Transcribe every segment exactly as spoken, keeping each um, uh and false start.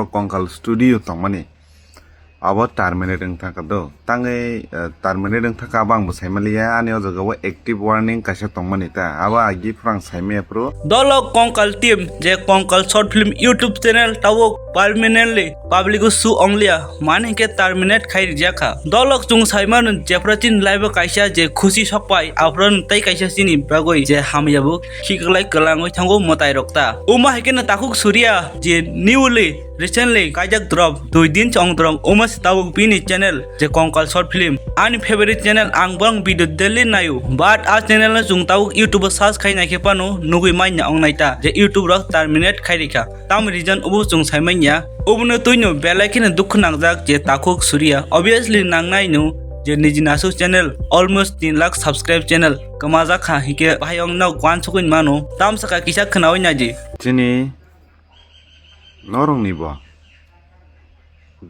Kongkal studio tongmani abo terminate wng thangkha do. Tangwi, eh, terminate wng thangkha abo ang bo saimaliya, ani o jaga o active warning kaisa tongmani ta, abo agi phuru ang saimaya phuru. Dolok Kongkal team je Kongkal short film YouTube channel tabuk permanently public o show ongliya, mani hinkhe terminate khai rijak kha. Dolok chwng saimano jephru chini life o kaisa je khusi sokpai, aphuru tei kaisa chini bagwi je hamya bo khiklai kwlangwi thango mwtai rok ta. Omo hai kheno takhuk Surya je newly recently kaijak drop, dui din se ong drop, omo se tabuk bini channel je Kongkal short film, ani favorite channel, ang bong video daily naio, but a channel no chwng tabuk YouTube o search khai naikhe phano nugwi manya ong nai ta je YouTube rok terminate khai rikha. Tam reason obo chwng sai manya. Obono twino belai kheno dukhu nangjak je takhuk Surya. Obviously nangnai no je nijini aswk channel almost tin lakh subscribe channel kwmajak kha, hinkhe bahai ongno uansukwi mano. Tamsaka kisa khwnawi naidi. Chini norokni bo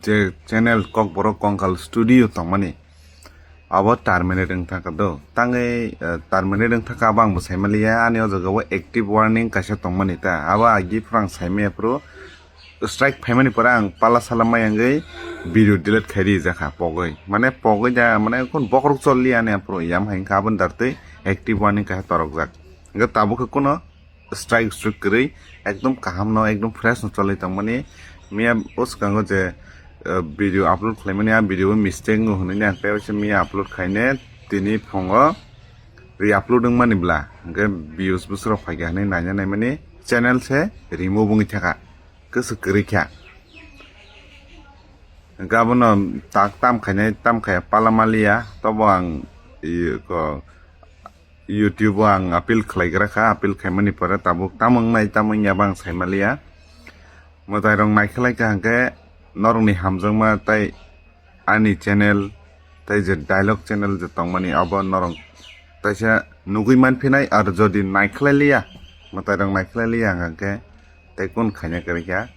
je channel Kokborok Kongkal studio tongmani abo terminate wng thangkha do. Tangwi, eh, terminate wng thangkha abo ang bo saimaliya, ani o jaga o active warning kaisa tongmani ta, abo agi phuru ang saimaya phuru strike phaimani pore ang pala sala mai wngwi video delete khai rijak kha pogwi. Mane pogwi da, mane kun bokrok choliya ani aphuru yam hai wngkha, aboni dartwi active warning kaisa torokjak. Hwnkhe tabuk khe kuno strike strike kwrwi ekdom kaham no, ekdom fresh no cholwi tongmani. Miya o swkango je, eh, video upload khlaimani, a video o mistake wng hwnwi ang tei waisa miya upload khaine tini phungo re-upload wngmani bla, hwnkhe views bwswrok phaikha hwnwi naina naimani channel se remove wngwi thangkha, kwswk kwrwi kha. Hwnkhe abono tak tam khainai, tam khaiya pala maliya, tobo ang i ko YouTube o ang appeal khlaigra kha, appeal khaimani pore tabuk tamo wngnai tamo wngya bo ang saimaliya. Mwtairok naikhlai kha hwnkhe norokni hamjakma tei ani channel tei je dialogue channel je tongmani abo norok taisa nugwi manphinai, ar jodi naikhlai liya, mwtairok naikhlai liya hwnkhe tei kun khaina kwrwi kha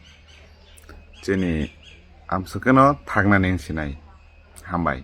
chini amswkeno thaknani wng sinai. Hambai.